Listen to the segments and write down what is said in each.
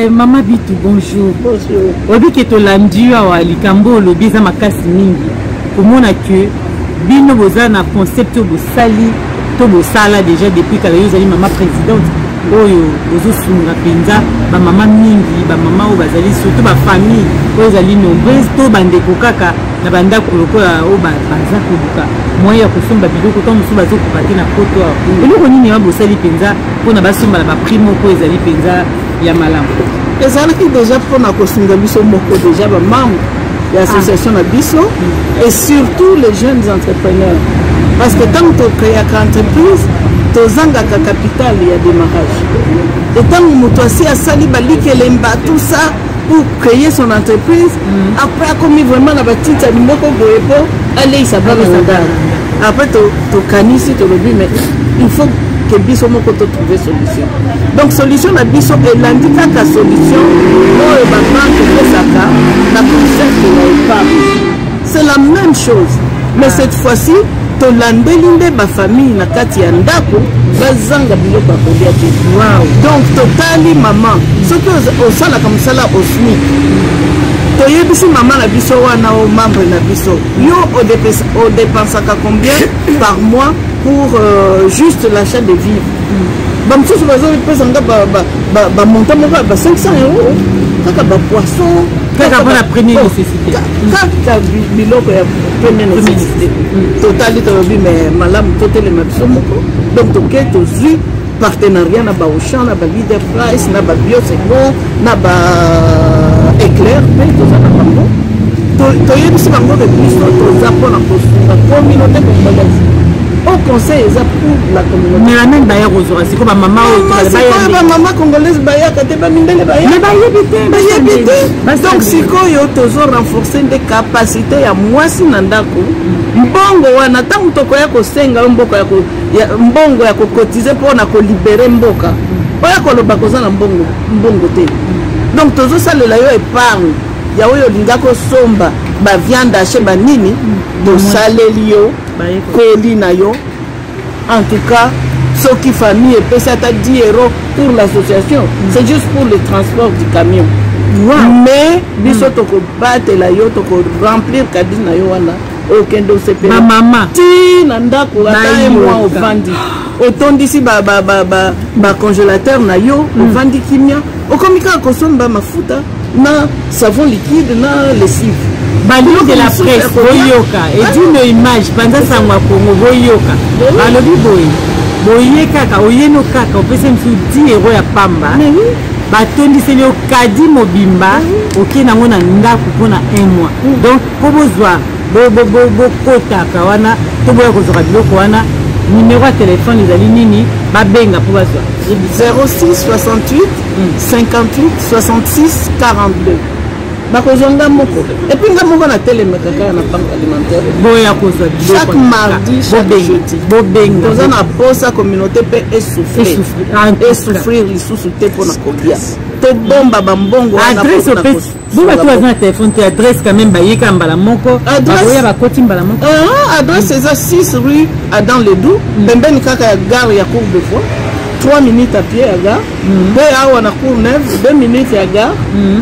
Mama Bitu, bonjour. Bonjour. Oyebi ke tolandi yo awa, likambo olobi eza makasi mingi, komona ke bino boza na concept oyo bosali to bosala déjà depuis kala. Yo ozali mama présidente oyo bozosunga mpenza bamama mingi, bamama oyo bazali surtout bafamille oyo ezali nombreuse to bandeko kaka na bandako lokola oyo baza koluka moyen ya kosomba biloko, ntango mosusu bazokoka te na poto awa. Eloko nini wana bosali mpenza mpona basomba na baprix moko ezali mpenza ya malamu? Ezalaki déjà mpona kosunga biso moko déjà, bamembre ya association na biso et surtout les jeunes entrepreneurs, parce que ntango tocréaka entreprise, tozangaka capital ya démarrage. Et ntango moto asi asali balikelemba, tout ça pour créer son entreprise, après akomi vraiment na batitani moko boye mpo aleisa bana na ndako. Après tokanisi, tolobi: mais il faut que biso moko totrouve solution. Donc solution na biso elandi kaka solution oyo babanke epesaka na concept ya épargne. C'est la même chose, mais cette fois-ci tolandeli nde bafamille na kati ya ndako bazanga biloko ya kolia te. Donc totali mama, soki osalaka mosala au SMIC, toyebisi mama na biso wana, o membre na biso: yo odépensaka combien par mois pour juste l'achat de vivre? Bamosusu bazopesa nga bamontant moko ya ba 500 € kaka bapoisson. Kaka mpona première nécessité. Kaka biloko ya première nécessité. Totali, tolobi: mais malamu totelema biso moko. Donc toke, tozwi partenariat na baAuchan, na baLeader Price, na baBioseco, na ba Eclair mpe toza na bango. Toyebisi bango ke biso toza mpona kosunga communauté congolaise. Au conseil eza pour la communauté. Mais banani baya kozwaka sikoyo? Bamama oyo? Sikoyo bamama congolaise bayaka te, bamindele bayaka. Bayebi te. Bayebi te. Donc sikoyo tozo renforcer nde capacité ya mwasi na ndako. Mbongo wana, ntango tokoya kosenga yo mboka ya mbongo ya kocotiser mpona kolibérer mboka, oya koloba koza na mbongo, mbongo te. Donc tozosalela yo épargne ya oyo olinga kosomba baviande hachée, banini, tosaleli yo koli na yo. En tout cas, soki famille epesi ata 10 € pour l'association, c'est juste pour le transport du camion, mais biso tokobatela yo, tokoremplir caddie na yo wana, okende osepela. Bamama. Ti na ndako, ata un mois ovandi, otondisi bacongélateur na yo, ovandi kimia, okomi kaka kosomba mafuta na savon liquide na lessive. Balion de la presse, boyoka edino image panza sango ya Kongo. Boyoka, balobi boye: boye kaka oyeno kaka opesi mosusu 10 € ya pamba, batondiseli yo caddie mobimba, okei nango na ndako mpona un mois. Donc mpo bozwa, bokotaka wana to boya kozwaka biloko wana, numéro ya telefone ezali nini? Babenga mpo bazwa. 06 68 58 66 42. Bakozwa nga moko, et puis nga moko natelemaka kaka na banque alimentaire. Boya kozwa. Chaque mardi, chaque jeudi. Bobenga. Toza na posa communauté mpe esouffrir, esouffrir lisusu te mpona kolia. Tobomba bambongo. Adresse opesi bo bato baza na telefone te, adresse quand même, bayeka mbala moko, bakoya, bakoti mbala moko. Adresse eza 6 rue Adam Ledoux, pembeni kaka ya gare ya Courbevoie, 3 minutes à pied ya gare. Mpe awa na Cour Neuve, 2 minutes ya gare.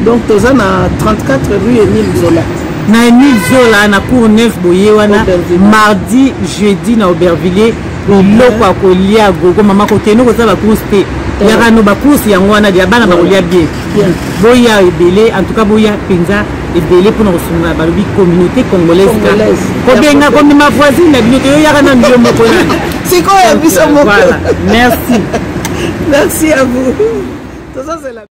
Donc toza na 34 rue Émile Zola. Na Émile Zola, na Cour Neuve. Boye wana mardi, jeudi na Aubervilliers, biloko ya kolia gogo. Mama, kokende kosala bacourse te, yaka no bacourse yango wana ya bana bakolia bien. Boya ebele, en tout cas boya mpenza ebele mpona kosunga. Balobi communauté congolaise, kobenga, komema voisine na bino te, yo yaka nanu yo moko nani. Sikoyo biso moko. Merci. Merci à vous, tozozela.